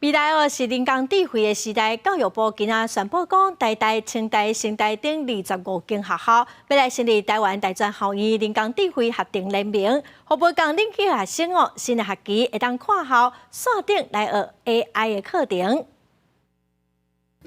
未來哦是人工智慧的時代，教育部今仔宣布講，台大、清大、成大等25間學校，欲來成立臺灣大專校院人工智慧學程聯盟，予無仝領域學生哦，新的學期會當跨校線頂來學 AI 的課程。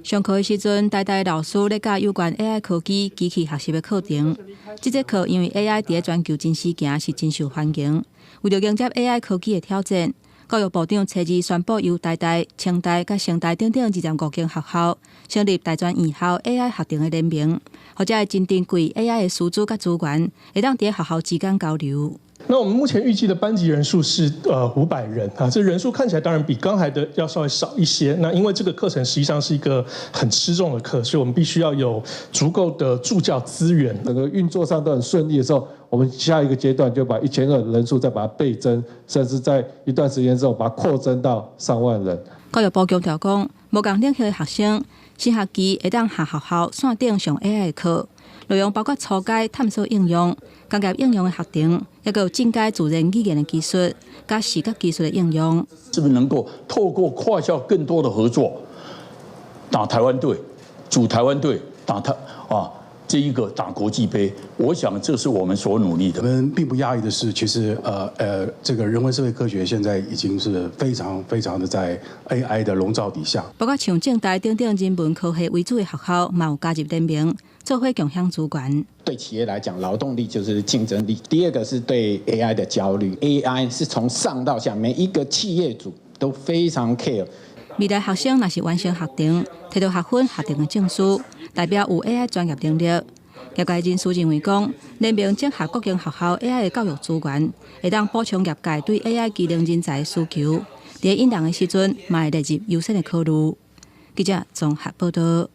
上課的時陣，台大老師咧教有關 AI 科技機器學習的課程。這節課因為 AI 佇咧全球真時行，是真受歡迎。為著迎接 AI 科技的挑戰，教育部長初二宣布，由台大、清大佮成大等等25間學校成立大專院校 AI 學程的聯盟，予遮的真珍貴 AI 的師資佮資源，會當佇咧學校之間交流。那我們目前預計的班級人數是500人啊，這人數看起來當然比剛才的要稍微少一些。那因為這個課程實際上是一個很吃重的課，所以我們必須要有足夠的助教資源。整個運作上都很順利的時候，我們下一個階段就把1200人數再把它倍增，甚至在一段時間之後把它擴增到上萬人。教育部強調講，無仝領域的學生新學期會當跨學校線頂上 AI 的課，內容包括初階探索應用、工業應用的學程，抑閣有進階自然語言的技術、佮視覺技術的應用。是不是能夠透過跨校更多的合作，打台灣隊，組台灣隊，打台啊？這一個打國際盃，我想這是我們所努力的。我們並不訝異的是，其實這個人文社會科學現在已經是非常非常的在 AI 的籠罩底下。包括像政大等等人文科學為主的學校，嘛有加入聯盟，做伙共享資源。對企業來講，勞動力就是競爭力。第二個是對 AI 的焦慮，AI 是從上到下，每一個企業主都非常 care。未來學生若是完成學程，提到學分學程的證書，代表有 AI 專業能力。業界人士認為講，聯盟整合各間學校 AI 的教育資源，會當補充業界對 AI 技能人才的需求。佇咧引人的時陣，嘛會列入優先的考慮。記者綜合報導。